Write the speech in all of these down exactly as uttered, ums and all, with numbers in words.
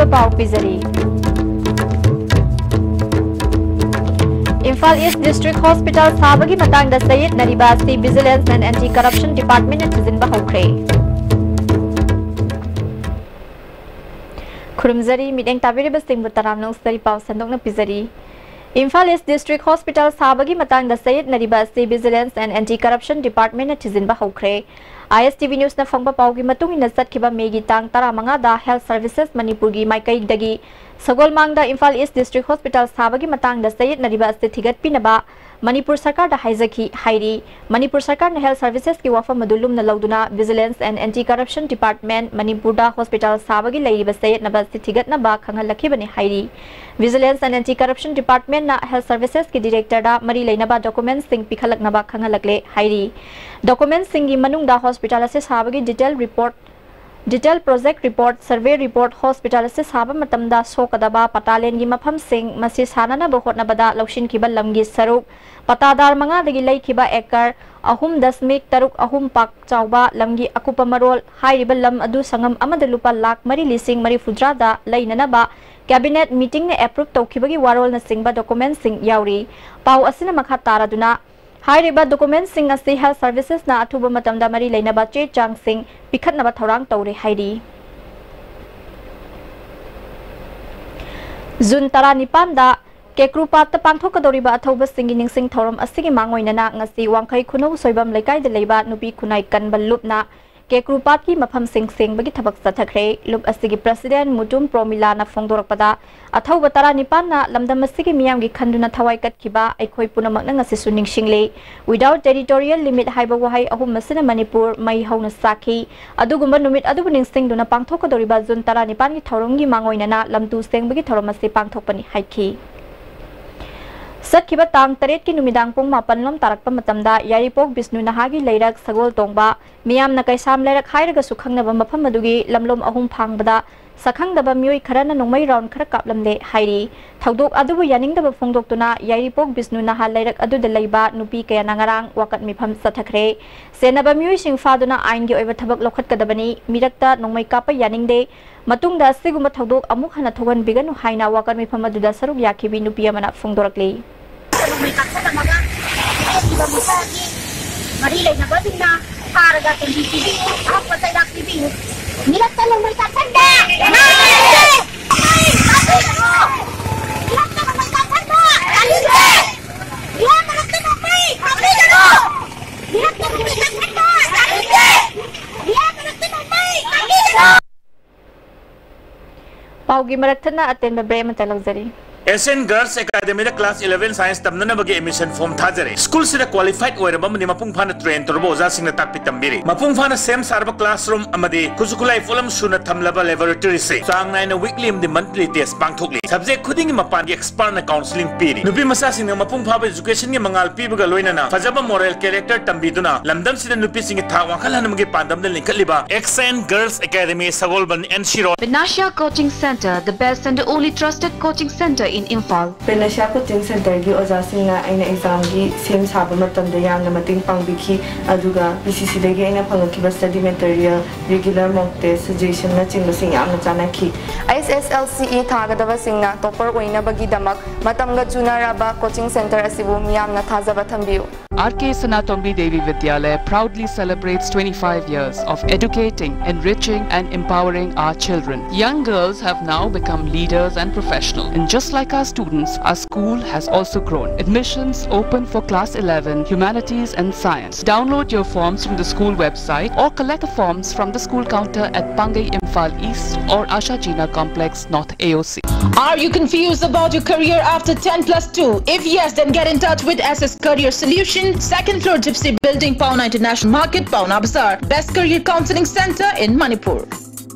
ꯄꯥꯎ ꯄꯤꯖꯔꯤ꯫ ꯏꯝꯐꯥꯜ ꯏꯁ district hospital ꯁꯥꯕꯒꯤ ꯃꯇꯥꯡꯗ ꯆꯌꯦꯠꯅꯔꯤꯕ ꯑꯁꯤ Vigilance and Anti Corruption Department ꯅ ꯊꯤꯖꯤꯟꯕ ꯍꯧꯈ꯭ꯔꯦ꯫ ꯈꯨꯔꯨꯝꯖꯔꯤ, ꯃꯤꯠꯌꯦꯡ ꯇꯥꯕꯤꯔꯤꯕꯁꯤꯡꯕꯨ ꯇꯔꯥꯝꯅ ꯑꯣꯛꯆꯔꯤ꯫ ꯄꯥꯎ ꯁꯟꯗꯣꯛꯅ ꯄꯤꯖꯔꯤ꯫ ꯏꯝꯐꯥꯜ ꯏꯁ ꯗꯤꯁꯇ꯭ꯔꯤꯛ ꯍꯣꯁꯄꯤꯇꯥꯜ ꯁꯥꯕꯒꯤ ꯃꯇꯥꯡꯗ ꯆꯌꯦꯠꯅꯔꯤꯕ ꯑꯁꯤ Vigilance and Anti Corruption Department ꯅ ꯊꯤꯖꯤꯟꯕ ꯍꯧꯈ꯭ꯔꯦ꯫ ISTV News ꯅ ꯐꯪꯕ ꯄꯥꯎꯒꯤ ꯃꯇꯨꯡ ꯏꯟꯅ, ꯆꯠꯈꯤꯕ ꯃꯦꯒꯤ ꯇꯥꯡ ꯇꯔꯥꯃꯉꯥꯗ Health Services ꯃꯅꯤꯄꯨꯔꯒꯤ ꯃꯥꯏꯀꯩꯗꯒꯤ ꯁꯒꯣꯜꯃꯥꯡꯗ ꯏꯝꯐꯥꯜ ꯏꯁ ꯗꯤꯁꯇ꯭ꯔꯤꯛ ꯍꯣꯁꯄꯤꯇꯥꯜ ꯁꯥꯕꯒꯤ ꯃꯇꯥꯡꯗ ꯆꯌꯦꯠꯅꯔꯤꯕ ꯑꯁꯤ ꯊꯤꯒꯠꯄꯤꯅꯕ ꯃꯅꯤꯄꯨꯔ ꯁꯔꯀꯥꯔꯗ ꯍꯥꯏꯖꯈꯤ ꯍꯥꯏꯔꯤ꯫ ꯃꯅꯤꯄꯨꯔ ꯁꯔꯀꯥꯔꯅ Health Services ꯀꯤ ꯋꯥꯐꯝ ꯑꯗꯨ ꯂꯨꯝꯅ ꯂꯧꯗꯨꯅ Vigilance and Anti Corruption Department ꯃꯅꯤꯄꯨꯔꯗ ꯍꯣꯁꯄꯤꯇꯥꯜ ꯁꯥꯕꯒꯤ ꯂꯩꯔꯤꯕ ꯆꯌꯦꯠꯅꯕ ꯑꯁꯤ ꯊꯤꯒꯠꯅꯕ ꯈꯪꯍꯜꯂꯛꯈꯤꯕꯅꯤ ꯍꯥꯏꯔꯤ꯫ Vigilance and Anti Corruption Department ꯅ Health Services ꯀꯤ director ꯗ ꯃꯔꯤ ꯂꯩꯅꯕ documents ꯁꯤꯡ ꯄꯤꯈꯠꯂꯛꯅꯕ ꯈꯪꯍꯜꯂꯛꯂꯦ ꯍꯥꯏꯔꯤ꯫ Documents ꯁꯤꯡꯒꯤ ꯃꯅꯨꯡꯗ ꯍꯣꯁꯄꯤꯇꯥꯜ ꯑꯁꯤ ꯁꯥꯕꯒꯤ detail report, detail project report, survey report, hospital ꯑꯁꯤ ꯁꯥꯕ ꯃꯇꯝꯗ ꯁꯣꯛꯀꯗꯕ ꯄꯇꯥꯂꯦꯟꯒꯤ ꯃꯐꯝꯁꯤꯡ, ꯃꯁꯤ ꯁꯥꯅꯅꯕ ꯍꯣꯠꯅꯕꯗ ꯂꯧꯁꯤꯟꯈꯤꯕ ꯂꯝꯒꯤ ꯁꯔꯨꯛ, ꯄꯇꯥꯗꯥꯔ ꯃꯉꯥꯗꯒꯤ ꯂꯩꯈꯤꯕ ꯑꯦꯀꯔ ꯑꯍꯨꯝ ꯗꯁꯃꯤꯛ ꯇꯔꯨꯛ ꯑꯍꯨꯝ ꯄꯥꯛ ꯆꯥꯎꯕ ꯂꯝꯒꯤ ꯑꯀꯨꯞꯄ ꯃꯔꯣꯜ, ꯍꯥꯏꯔꯤꯕ ꯂꯝ ꯑꯗꯨ ꯁꯪꯉꯝ ꯑꯃꯗ ꯂꯨꯄꯥ ꯂꯥꯈ ꯃꯔꯤ ꯂꯤꯁꯤꯡ ꯃꯔꯤꯐꯨꯇꯔꯥꯗ ꯂꯩꯅꯅꯕ cabinet meeting ꯅ approve ꯇꯧꯈꯤꯕꯒꯤ ꯋꯥꯔꯣꯜꯅꯆꯤꯡꯕ documents ꯁꯤꯡ ꯌꯥꯎꯔꯤ꯫ ꯄꯥꯎ ꯑꯁꯤꯅ ꯃꯈꯥ ꯇꯥꯔꯗꯨꯅ, ꯍꯥꯏꯔꯤꯕ documents ꯁꯤꯡ ꯑꯁꯤ Health Services ꯅ ꯑꯊꯨꯕ ꯃꯇꯝꯗ ꯃꯔꯤ ꯂꯩꯅꯕ ꯆꯦ ꯆꯥꯡꯁꯤꯡ ꯄꯤꯈꯠꯅꯕ ꯊꯧꯔꯥꯡ ꯇꯧꯔꯦ ꯍꯥꯏꯔꯤ꯫ ꯖꯨꯟ ꯇꯔꯥꯅꯤꯄꯥꯟꯗ ꯀꯦꯀ꯭ꯔꯨꯄꯥꯠꯇ ꯄꯥꯡꯊꯣꯛꯀꯗꯧꯔꯤꯕ ꯑꯊꯧꯕꯁꯤꯡꯒꯤ ꯅꯤꯡꯁꯤꯡ ꯊꯧꯔꯝ ꯑꯁꯤꯒꯤ ꯃꯥꯡꯑꯣꯏꯅꯅ ꯉꯁꯤ ꯋꯥꯡꯈꯩ ꯈꯨꯅꯧ ꯁꯣꯏꯕꯝ ꯂꯩꯀꯥꯏꯗ ꯂꯩꯕ ꯅꯨꯄꯤ ꯈꯨꯟꯅꯥꯏ ꯀꯟꯕ ꯂꯨꯞꯅ ꯀꯦꯀ꯭ꯔꯨꯄꯥꯠꯀꯤ ꯃꯐꯝꯁꯤꯡ ꯁꯦꯡꯕꯒꯤ ꯊꯕꯛ ꯆꯠꯊꯈ꯭ꯔꯦ꯫ ꯂꯨꯞ ꯑꯁꯤꯒꯤ president ꯃꯨꯇꯨꯝ ꯄ꯭ꯔꯣꯃꯤꯂꯥꯅ ꯐꯣꯡꯗꯣꯔꯛꯄꯗ, ꯑꯊꯧꯕ ꯇꯔꯥꯅꯤꯄꯥꯟꯅ ꯂꯝꯗꯝ ꯑꯁꯤꯒꯤ ꯃꯤꯌꯥꯝꯒꯤ ꯈꯟꯗꯨꯅ ꯊꯋꯥꯏ ꯀꯠꯈꯤꯕ ꯑꯩꯈꯣꯏ ꯄꯨꯝꯅꯃꯛꯅ ꯉꯁꯤꯁꯨ ꯅꯤꯡꯁꯤꯡꯂꯤ꯫ Without territorial limit ꯍꯥꯏꯕ ꯋꯥꯍꯩ ꯑꯍꯨꯝ ꯑꯁꯤꯅ ꯃꯅꯤꯄꯨꯔ ꯃꯩ ꯍꯧꯅ ꯆꯥꯛꯈꯤ꯫ ꯑꯗꯨꯒꯨꯝꯕ ꯅꯨꯃꯤꯠ ꯑꯗꯨꯕꯨ ꯅꯤꯡꯁꯤꯡꯗꯨꯅ ꯄꯥꯡꯊꯣꯛꯀꯗꯧꯔꯤꯕ ꯖꯨꯟ ꯇꯔꯥꯅꯤꯄꯥꯟꯒꯤ ꯊꯧꯔꯝꯒꯤ ꯃꯥꯡꯑꯣꯏꯅꯅ ꯂꯝꯇꯨ ꯁꯦꯡꯕꯒꯤ ꯊꯧꯔꯝ ꯑꯁꯤ ꯄꯥꯡꯊꯣꯛꯄꯅꯤ ꯍꯥꯏꯈꯤ꯫ ꯆꯠꯈꯤꯕ ꯇꯥꯡ ꯇꯔꯦꯠꯀꯤ ꯅꯨꯃꯤꯗꯥꯡ ꯄꯨꯡ ꯃꯥꯄꯟ ꯂꯣꯝ ꯇꯥꯔꯛꯄ ꯃꯇꯝꯗ ꯌꯥꯏꯔꯤꯄꯣꯛ ꯕꯤꯁꯅꯨ ꯅꯍꯥꯒꯤ ꯂꯩꯔꯛ ꯁꯒꯣꯜ ꯇꯣꯡꯕ ꯃꯤꯌꯥꯝꯅ ꯀꯩꯁꯥꯝ ꯂꯩꯔꯛ ꯍꯥꯏꯔꯒꯁꯨ ꯈꯪꯅꯕ ꯃꯐꯝ ꯑꯗꯨꯒꯤ ꯂꯝꯂꯣꯝ ꯑꯍꯨꯝ ꯐꯥꯡꯕꯗ ꯁꯛꯈꯪꯗꯕ ꯃꯤꯑꯣꯏ ꯈꯔꯅ ꯅꯣꯡꯃꯩ ꯔꯥꯎꯟ ꯈꯔ ꯀꯥꯞꯂꯝꯂꯦ ꯍꯥꯏꯔꯤ꯫ ꯊꯧꯗꯣꯛ ꯑꯗꯨꯕꯨ ꯌꯥꯅꯤꯡꯗꯕ ꯐꯣꯡꯗꯣꯛꯇꯨꯅ ꯌꯥꯏꯔꯤꯄꯣꯛ ꯕꯤꯁꯅꯨ ꯅꯍꯥꯜ ꯂꯩꯔꯛ ꯑꯗꯨꯗ ꯂꯩꯕ ꯅꯨꯄꯤ ꯀꯌꯥꯅ ꯉꯔꯥꯡ ꯋꯥꯀꯠ ꯃꯤꯐꯝ ꯆꯠꯊꯈ꯭ꯔꯦ꯫ ꯆꯦꯟꯅꯕ ꯃꯤꯑꯣꯏꯁꯤꯡ ꯐꯥꯗꯨꯅ ꯑꯥꯏꯟꯒꯤ ꯑꯣꯏꯕ ꯊꯕꯛ ꯂꯧꯈꯠꯀꯗꯕꯅꯤ꯫ ꯃꯤꯔꯛꯇ ꯅꯣꯡꯃꯩ ꯀꯥꯞꯄ ꯌꯥꯅꯤꯡꯗꯦ꯫ ꯃꯇꯨꯡꯗ ꯑꯁꯤꯒꯨꯝꯕ ꯊꯧꯗꯣꯛ ꯑꯃꯨꯛ ꯍꯟꯅ ꯊꯣꯛꯍꯟꯕꯤꯒꯅꯨ ꯍꯥꯏꯅ ꯋꯥꯀꯠ ꯃꯤꯐꯝ ꯑꯗꯨꯗ ꯁꯔꯨꯛ ꯌꯥꯈꯤꯕꯤ ꯅꯨꯄꯤ ꯑꯃꯅ ꯐꯣꯡꯗꯣꯔꯛꯂꯤ꯫ ꯅꯣꯡꯃꯩ ꯀꯥꯞꯁꯤꯜꯂꯝꯃꯒ ꯆꯦꯟꯈꯤꯕ ꯃꯁꯥꯒꯤ ꯃꯔꯤ ꯂꯩꯅꯕꯁꯤꯡꯅ ꯐꯥꯔꯒ ꯇꯦꯡꯀꯤ ꯄꯤꯕꯤꯌꯨ, ꯑꯍꯛꯄ ꯆꯩꯔꯥꯛ ꯄꯤꯕꯤꯌꯨ꯫ ꯃꯤꯔꯛꯇ ꯅꯣꯡꯃꯩ ꯀꯥꯞꯁꯤꯟꯕ! ꯃꯤꯔꯛꯇ ꯅꯣꯡꯃꯩ ꯀꯥꯞꯁꯤꯟꯕ! ꯇꯥꯅꯤꯡꯗꯦ! ꯃꯤꯔꯛꯇ ꯅꯣꯡꯃꯩ ꯀꯥꯞꯄꯤꯒꯅꯨ! ꯃꯤꯔꯛꯇ ꯅꯣꯡꯃꯩ ꯀꯥꯞꯁꯤꯟꯕ! ꯇꯥꯅꯤꯡꯗꯦ! ꯃꯤꯔꯛꯇ ꯅꯣꯡꯃꯩ ꯀꯥꯞꯄꯤꯒꯅꯨ! ꯄꯥꯎꯒꯤ ꯃꯔꯛ ꯊꯠꯅ ꯑꯇꯦꯟꯕ ꯕ꯭ꯔꯦꯛ ꯑꯃꯇ ꯂꯧꯖꯔꯤ꯫ ꯑꯦꯁ ꯑꯦꯟ ꯒꯔꯜꯁ ꯑꯦꯀꯥꯗꯃꯤꯗ ꯀ꯭ꯂꯥꯁ ꯏꯂꯦꯚꯦꯟ ꯁꯥꯏꯟꯁ ꯇꯝꯅꯅꯕꯒꯤ ꯑꯦꯗꯃꯤꯁꯟ ꯐꯣꯔꯝ ꯊꯥꯖꯔꯦ꯫ ꯁ꯭ꯀꯨꯜꯁꯤꯗ ꯀ꯭ꯋꯥꯂꯤꯐꯥꯏꯗ ꯑꯣꯏꯔꯕ ꯑꯃꯗꯤ ꯃꯄꯨꯡ ꯐꯥꯅ ꯇ꯭ꯔꯦꯟ ꯇꯧꯔꯕ ꯑꯣꯖꯥꯁꯤꯡꯅ ꯇꯥꯛꯄꯤ ꯇꯝꯕꯤꯔꯤ꯫ ꯃꯄꯨꯡ ꯐꯥꯅ ꯁꯦꯝ ꯁꯥꯔꯕ ꯀ꯭ꯂꯥꯁꯔꯨꯝ ꯑꯃꯗꯤ ꯈꯨꯠꯁꯨ ꯈꯨꯠꯂꯥꯏ ꯄꯣꯠꯂꯝ ꯁꯨꯅ ꯊꯝꯂꯕ ꯂꯦꯕꯣꯔꯦꯇꯔꯤꯁꯦ ꯆꯥꯡ ꯅꯥꯏꯅ ꯋꯤꯛꯂꯤ ꯑꯃꯗꯤ ꯃꯟꯊꯂꯤ ꯇꯦꯁ ꯄꯥꯡꯊꯣꯛꯂꯤ꯫ ꯁꯕꯖꯦꯛ ꯈꯨꯗꯤꯡꯒꯤ ꯃꯄꯥꯟꯒꯤ ꯑꯦꯛꯁꯄꯔꯠꯅ ꯀꯥꯎꯟꯁꯤꯂꯤꯡ ꯄꯤꯔꯤ꯫ ꯅꯨꯄꯤ ꯃꯆꯥꯁꯤꯡꯅ ꯃꯄꯨꯡ ꯐꯥꯕ ꯑꯦꯖꯨꯀꯦꯁꯟꯒꯤ ꯃꯉꯥꯜ ꯄꯤꯕꯒ ꯂꯣꯏꯅꯅ ꯐꯖꯕ ꯃꯣꯔꯦꯜ ꯀꯦꯔꯦꯛꯇꯔ ꯇꯝꯕꯤꯗꯨꯅ ꯂꯝꯗꯝꯁꯤꯗ ꯅꯨꯄꯤꯁꯤꯡꯒꯤ ꯊꯥꯛ ꯋꯥꯡꯈꯠꯍꯟꯕꯒꯤ ꯄꯥꯟꯗꯝꯗ ꯂꯤꯡꯈꯠꯂꯤꯕ X N girls academy Sagolband N C road. Panacea Coaching Centre, the best and the only trusted coaching centre in Imphal. Panacea Coaching Centreꯒꯤ ꯑꯣꯖꯥꯁꯤꯡꯅ ꯑꯩꯅ ꯑꯦꯛꯖꯥꯝꯒꯤ ꯁꯦꯝ ꯁꯥꯕ ꯃꯇꯝꯗ ꯌꯥꯝꯅ ꯃꯇꯦꯡ ꯄꯥꯡꯕꯤꯈꯤ, ꯑꯗꯨꯒ ꯄꯤ ꯁꯤ ꯁꯤꯗꯒꯤ ꯑꯩꯅ ꯐꯪꯉꯛꯈꯤꯕ ꯁ꯭ꯇꯗꯤ ꯃꯦꯇꯔꯤꯌꯦꯜ, ꯔꯤꯒꯨꯂꯔ ꯃꯣꯛ ꯇꯦꯁ, ꯁꯖꯦꯁꯟꯅꯆꯤꯡꯕꯁꯤꯡ ꯌꯥꯝꯅ ꯆꯥꯟꯅꯈꯤ꯫ ꯑꯩꯆ ꯑꯦꯁ ꯑꯦꯜ ꯁꯤ ꯏ ꯊꯥꯒꯗꯕꯁꯤꯡꯅ ꯇꯣꯄꯔ ꯑꯣꯏꯅꯕꯒꯤꯗꯃꯛ ꯃꯇꯝꯒ ꯆꯨꯅꯔꯕ ꯀꯣꯆꯤꯡ ꯁꯦꯟꯇꯔ ꯑꯁꯤꯕꯨ ꯃꯤꯌꯥꯝꯅ ꯊꯥꯖꯕ ꯊꯝꯕꯤꯌꯨ꯫ R K Sanatombi Devi Vidyalaya proudly celebrates twenty-five years of educating, enriching, and empowering our children. Young girls have now become leaders and professionals. And just like our students, our school has also grown. Admissions open for class eleven, humanities, and science. Download your forms from the school website or collect the forms from the school counter at Pangai Imphal East or Asha Jina Complex, North A O C. Are you confused about your career after ten plus two? If yes, then get in touch with S S Career Solution, second floor Gypsy Building, Paona International Market, Paona Bazaar. Best career counseling center in Manipur.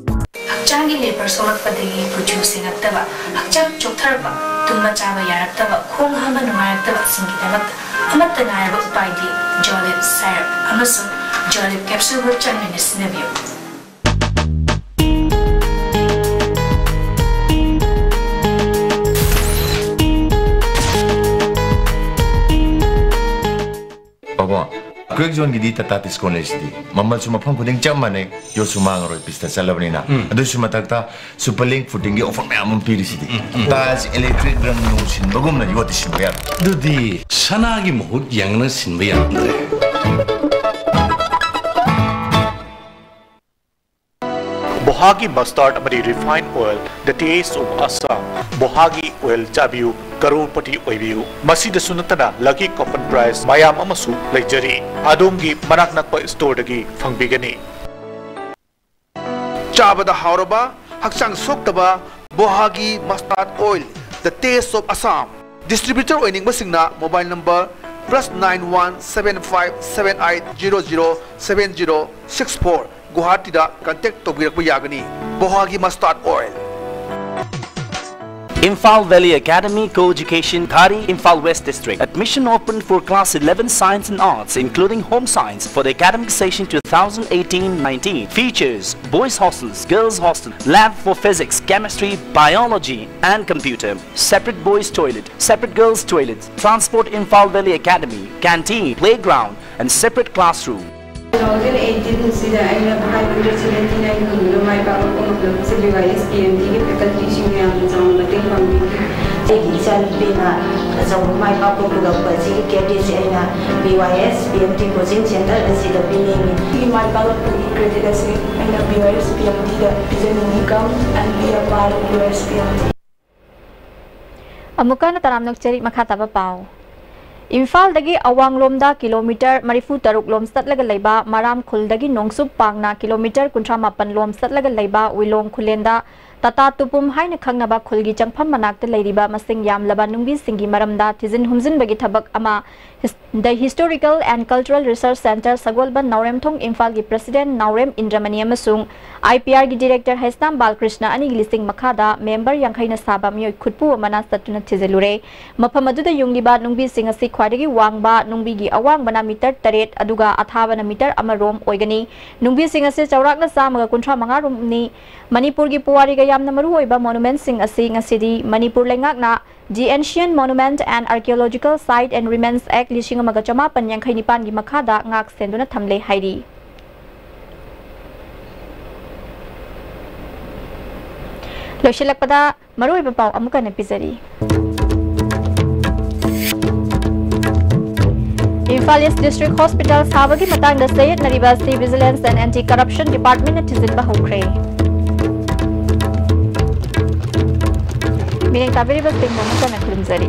ꯍꯛꯆꯥꯡꯒꯤ labour ꯁꯣꯛꯂꯛꯄꯗꯒꯤ ꯀꯨꯆꯨ ꯁꯦꯡꯉꯛꯇꯕ, ꯍꯛꯆꯥꯡ ꯆꯣꯛꯊꯔꯛꯄ, ꯇꯨꯝꯕ ꯆꯥꯕ ꯌꯥꯔꯛꯇꯕ, ꯈꯣꯡ ꯍꯥꯝꯕ ꯅꯨꯡꯉꯥꯏꯔꯛꯇꯕꯁꯤꯡꯒꯤꯗꯃꯛꯇ ꯑꯃꯠꯇ ꯉꯥꯏꯔꯕ ꯎꯄꯥꯏꯗꯤ ꯖꯣꯂꯤꯞ ꯁꯥꯏꯔꯞ ꯑꯃꯁꯨꯡ ꯖꯣꯂꯤꯞ ꯀꯦꯞꯁꯨꯜꯕꯨ ꯆꯥꯡ ꯅꯥꯏꯅ ꯁꯤꯖꯤꯟꯅꯕꯤꯌꯨ꯫ Quakezone ꯒꯤꯗꯤ Tata Tiscon ꯂꯩꯁꯤꯗꯤ, ꯃꯃꯜꯁꯨ ꯃꯐꯝ ꯈꯨꯗꯤꯡ ꯆꯞ ꯃꯥꯟꯅꯩ, ꯌꯣꯠꯁꯨ ꯃꯥꯡꯉꯔꯣꯏ, ꯄꯤꯁꯇ ꯆꯠꯂꯕꯅꯤꯅ꯫ ꯑꯗꯨꯁꯨ ꯃꯊꯛꯇ Superlink Footing ꯒꯤ offer ꯃꯌꯥꯝ ꯑꯃ ꯄꯤꯔꯤꯁꯤꯗꯤ꯫ Tiles, electric, ꯔꯪ ꯅꯨꯡ ꯁꯤꯟꯕꯒꯨꯝꯅ ꯌꯣꯠꯇꯤ ꯁꯤꯟꯕ ꯌꯥꯔꯣꯏ꯫ ꯑꯗꯨꯗꯤ ꯁꯅꯥꯒꯤ ꯃꯍꯨꯠ ꯌꯦꯡꯂꯒ ꯁꯤꯟꯕ ꯌꯥꯔꯝꯗ꯭ꯔꯦ꯫ ꯕꯣꯍꯥꯒꯤ mustard ꯑꯃꯗꯤ refined oil, the taste of Assam꯫ ꯕꯣꯍꯥꯒꯤ oil ꯆꯥꯕꯤꯌꯨ, ꯀꯔꯣꯔꯄꯇꯤ ꯑꯣꯏꯕꯤꯌꯨ꯫ ꯃꯁꯤꯗꯁꯨ ꯅꯠꯇꯅ lucky coffin prize ꯃꯌꯥꯝ ꯑꯃꯁꯨ ꯂꯩꯖꯔꯤ꯫ ꯑꯗꯣꯝꯒꯤ ꯃꯅꯥꯛ ꯅꯛꯄ store ꯗꯒꯤ ꯐꯪꯕꯤꯒꯅꯤ꯫ ꯆꯥꯕꯗ ꯍꯥꯎꯔꯕ, ꯍꯛꯆꯥꯡ ꯁꯣꯛꯇꯕ ꯕꯣꯍꯥꯒꯤ mustard oil, the taste of Assam꯫ Distributor ꯑꯣꯏꯅꯤꯡꯕꯁꯤꯡꯅ mobile number plus nine one seven five seven eight zero zero seven zero six four, ꯒꯨꯋꯥꯍꯥꯇꯤꯗ contact ꯇꯧꯕꯤꯔꯛꯄ ꯌꯥꯒꯅꯤ꯫ ꯕꯣꯍꯥꯒꯤ mustard oil꯫ Imphal Valley Academy, Co-Education, Ghari, Imphal West District. Admission open for class eleven Science and Arts, including Home Science, for the academic session two thousand eighteen nineteen. Features: boys' hostels, girls' hostel, lab for physics, chemistry, biology, and computer. Separate boys' toilet, separate girls' toilet. Transport: Imphal Valley Academy, canteen, playground, and separate classroom. Two thousand eighteen ꯁꯤꯗ ꯑꯩꯅ five hundred seventy nine ꯐꯪꯗꯨꯅ ꯃꯥꯏ ꯄꯥꯛꯂꯛꯄ ꯉꯝꯂꯕꯁꯦ B Y S P M T ꯒꯤ faculty ꯁꯤꯡꯅ ꯌꯥꯝꯅ ꯆꯥꯎꯅ ꯃꯇꯦꯡ ꯄꯥꯡꯕꯤꯈꯤ꯫ ꯑꯩꯒꯤ ꯏꯆꯥꯅꯨꯄꯤꯅ ꯑꯆꯧꯕ ꯃꯥꯏ ꯄꯥꯛꯄ ꯄꯨꯔꯛꯄ ꯑꯁꯤꯒꯤ credit ꯁꯦ ꯑꯩꯅ B Y S P M T coaching center ꯑꯁꯤꯗ ꯄꯤꯅꯤꯡꯏ꯫ ꯑꯩꯒꯤ ꯃꯥꯏ ꯄꯥꯛꯂꯛꯄꯒꯤ credit ꯑꯁꯤ ꯑꯩꯅ B Y S P M T the ꯄꯤꯖꯅꯤꯡꯏ꯫ Come and be a part of B Y S P M T꯫ ꯑꯃꯨꯛꯀ ꯍꯟꯅ ꯇꯔꯥꯝꯅ ꯑꯣꯛꯆꯔꯤ꯫ ꯃꯈꯥ ꯇꯥꯕ ꯄꯥꯎ꯫ ꯏꯝꯐꯥꯜꯗꯒꯤ ꯑꯋꯥꯡꯂꯣꯝꯗ kilometre ꯃꯔꯤꯐꯨ ꯇꯔꯨꯛ ꯂꯣꯝ ꯆꯠꯂꯒ ꯂꯩꯕ ꯃꯔꯥꯝ ꯈꯨꯜꯗꯒꯤ ꯅꯣꯡꯆꯨꯞ ꯄꯥꯡꯅ kilometre ꯀꯨꯟꯊ꯭ꯔꯥ ꯃꯥꯄꯟ ꯂꯣꯝ ꯆꯠꯂꯒ ꯂꯩꯕ ꯋꯤꯂꯣꯡ ꯈꯨꯂꯦꯟꯗ ꯇꯥꯇꯥ ꯇꯨꯄꯨꯝ ꯍꯥꯏꯅ ꯈꯪꯅꯕ ꯈꯨꯜꯒꯤ ꯆꯪꯐꯝ ꯃꯅꯥꯛꯇ ꯂꯩꯔꯤꯕ ꯃꯁꯤꯡ ꯌꯥꯝꯂꯕ ꯅꯨꯡꯕꯤꯁꯤꯡꯒꯤ ꯃꯔꯝꯗ ꯊꯤꯖꯤꯟ ꯍꯨꯝꯖꯤꯟꯕꯒꯤ ꯊꯕꯛ ꯑꯃ hiss-, The Historical and Cultural Research Centre, ꯁꯒꯣꯜꯕꯟ, ꯅꯥꯎꯔꯦꯝꯊꯣꯡ, ꯏꯝꯐꯥꯜꯒꯤ president ꯅꯥꯎꯔꯦꯝ ꯏꯟꯗ꯭ꯔꯃꯅꯤ ꯑꯃꯁꯨꯡ I P R ꯒꯤ director ꯍꯩꯁꯅꯥꯝ ꯕꯥꯂꯀ꯭ꯔꯤꯁꯅ ꯑꯅꯤꯒꯤ ꯂꯤꯁꯤꯡ ꯃꯈꯥꯗ member ꯌꯥꯡꯈꯩꯅ ꯁꯥꯕ ꯃꯤꯑꯣꯏ ꯈꯨꯠꯄꯨ ꯑꯃꯅ ꯆꯠꯇꯨꯅ ꯊꯤꯖꯤꯜꯂꯨꯔꯦ꯫ ꯃꯐꯝ ꯑꯗꯨꯗ ꯌꯨꯡꯂꯤꯕ ꯅꯨꯡꯕꯤꯁꯤꯡ ꯑꯁꯤ ꯈ꯭ꯋꯥꯏꯗꯒꯤ ꯋꯥꯡꯕ ꯅꯨꯡꯕꯤꯒꯤ ꯑꯋꯥꯡꯕꯅ metre ꯇꯔꯦꯠ, ꯑꯗꯨꯒ ꯑꯊꯥꯕꯅ metre ꯑꯃ ꯔꯣꯝ ꯑꯣꯏꯒꯅꯤ꯫ ꯅꯨꯡꯕꯤꯁꯤꯡ ꯑꯁꯤ ꯆꯥꯎꯔꯥꯛꯅ ꯆꯥꯝꯃꯒ ꯀꯨꯟꯊ꯭ꯔꯥ ꯃꯉꯥ ꯔꯣꯝꯅꯤ꯫ ꯃꯅꯤꯄꯨꯔꯒꯤ ꯄꯨꯋꯥꯔꯤꯒ ꯌꯥꯝꯅ ꯃꯔꯨꯑꯣꯏꯕ ꯃꯣꯅꯨꯃꯦꯟꯠꯁꯤꯡ ꯑꯁꯤ ꯉꯁꯤꯗꯤ ꯃꯅꯤꯄꯨꯔ ꯂꯩꯉꯥꯛꯅ The Ancient Monument and Archaeological Site and Remains Act ꯂꯤꯁꯤꯡ ꯑꯃꯒ ꯆꯃꯥꯄꯟ ꯌꯥꯡꯈꯩ ꯅꯤꯄꯥꯟꯒꯤ ꯃꯈꯥꯗ ꯉꯥꯛ ꯁꯦꯟꯗꯨꯅ ꯊꯝꯂꯦ ꯍꯥꯏꯔꯤ꯫ ꯂꯣꯏꯁꯤꯜꯂꯛꯄꯗ ꯃꯔꯨꯑꯣꯏꯕ ꯄꯥꯎ ꯑꯃꯨꯛ ꯍꯟꯅ ꯄꯤꯖꯔꯤ꯫ ꯏꯝꯐꯥꯜ ꯏꯁ ꯗꯤꯁꯇ꯭ꯔꯤꯛ ꯍꯣꯁꯄꯤꯇꯥꯜ ꯁꯥꯕꯒꯤ ꯃꯇꯥꯡꯗ ꯆꯌꯦꯠꯅꯔꯤꯕ ꯑꯁꯤ Vigilance and Anti Corruption Department ꯅ ꯊꯤꯖꯤꯟꯕ ꯍꯧꯈ꯭ꯔꯦ꯫ ꯃꯤꯠꯌꯦꯡ ꯇꯥꯕꯤꯔꯤꯕꯁꯤꯡꯕꯨ ꯑꯃꯨꯛ ꯍꯟꯅ ꯈꯨꯔꯨꯝꯖꯔꯤ꯫